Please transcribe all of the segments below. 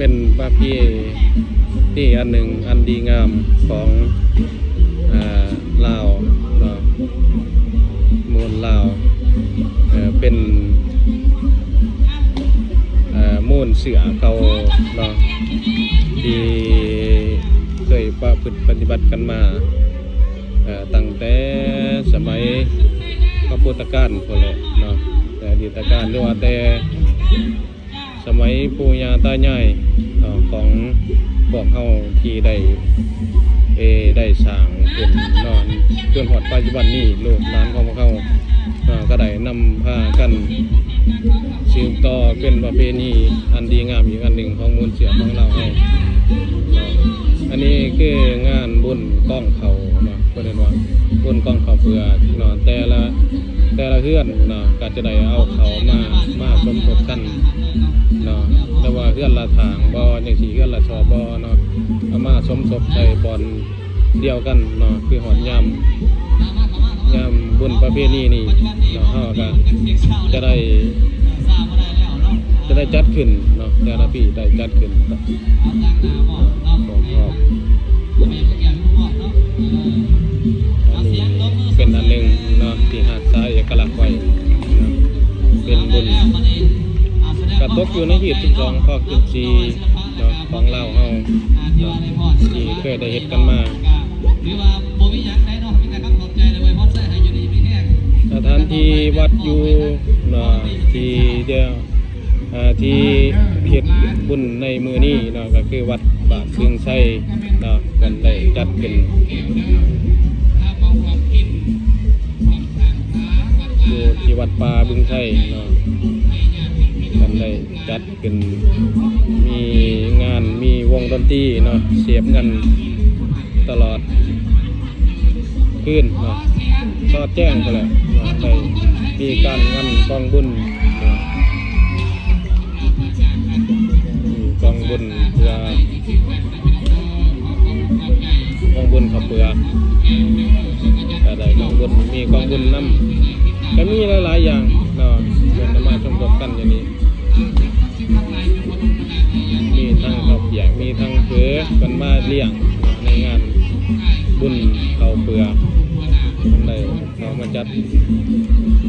ເປັນປະເພນີອັນໜຶ່ງອັນດີງາມຂອງ ເອີ ລາວເນາະ, ມວນລາວ ເອີ ເປັນ ເອີ ມູນເຊື້ອເກົ່າເນາະ ທີ່ເຄີຍປະພຶດປະຕິບັດກັນມາ ເອີ ຕັ້ງແຕ່ສະໄໝພະພຸດທະການພຸ້ນແຫຼະເນາະ, ແຕ່ອະດີດຕະການ ຫຼືວ່າແຕ່ ສະໄໝປູ່ຍ່າຕາຍາຍເນາະ ຂອງພວກເຮົາທີ່ໄດ້ ເອ ໄດ້ສ້າງຂຶ້ນເນາະ ຈົນຮອດປັດຈຸບັນນີ້ ລູກຫຼານຂອງພວກເຮົາເນາະ ກໍໄດ້ນຳພາກັນສືບຕໍ່ເປັນປະເພນີອັນດີງາມອີກອັນໜຶ່ງຂອງມູນເຊື້ອຂອງລາວເຮົາເນາະ. ອັນນີ້ຄືງານບຸນກອງເຂົ້າເນາະ ເພິ່ນເອີ້ນວ່າບຸນກອງເຂົ້າເປືອກເນາະ, ແຕ່ລະ ແຕ່ລະເຮືອນເນາະ ກໍຈະໄດ້ເອົາເຂົ້າມາ ມາສົມທົບກັນເນາະ, ແຕ່ວ່າເຮືອນລະຖາງບໍ່ ຈັ່ງຊີ້ ເຮືອນລະຊອບບໍ່ເນາະ ເອົາມາສົມທົບໃສ່ບ່ອນດຽວກັນເນາະ, ຄືຮອດຍາມ ຍາມບຸນປະເພນີນີ້ເນາະ ເຮົາກໍຈະໄດ້ ຈະໄດ້ຈັດຂຶ້ນເນາະ, ແຕ່ລະປີໄດ້ຈັດຂຶ້ນເນາະ. ອັນນີ້ເປັນອັນໜຶ່ງເນາະ ທີ່ຮັກສາເອກະລັກໄວ້ເນາະ, ເປັນບຸນ ກະຕົກຢູ່ໃນຮີດສິບສອງ ຄອກສິບສີ່ເນາະ ຂອງລາວເຮົາເນາະ ທີ່ເຄີຍໄດ້ເຮັດກັນມາ. ສະຖານທີ່ວັດຢູ່ເນາະ ທີ່ ເອີ ທີ່ເຮັດບຸນໃນມື້ນີ້ເນາະ ກໍຄືວັດບາດບຶງໄຊເນາະ ເພິ່ນໄດ້ຈັດຂຶ້ນຢູ່ທີ່ວັດປ່າບຶງໄຊເນາະ, ເພິ່ນໄດ້ຈັດຂຶ້ນ ມີງານ ມີວົງດົນຕີເນາະ ສຽບເງິນຕະຫຼອດ ຄືນເນາະ ສອດແຈ້ງໄປແລ້ວເນາະ, ໄດ້ມີການງຳກອງບຸນເນາະ ກອງບຸນເພື່ອ ກອງບຸນເຂົ້າເປືອກ ກະໄດ້ກອງບຸນ ມີກອງບຸນນຳ ກະມີຫຼາຍໆຢ່າງເນາະ ເພິ່ນນຳມາສົມທົບກັນຢູ່ນີ້. ມີທັງເຂົ້າປຽກ ມີທັງເຝີ ເພິ່ນມາລ້ຽງໃນງານບຸນເຂົ້າເປືອກ ເພິ່ນໄດ້ເອົາມາຈັດ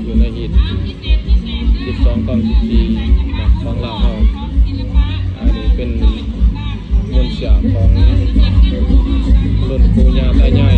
ຢູ່ໃນຮີດສິບສອງ ຄອງສິບສີ່ເນາະ ຂອງລາວເຮົາ. ອັນນີ້ເປັນ ມູນເຊື້ອຂອງລຸ້ນປູ່ຍ່າຕາຍາຍ.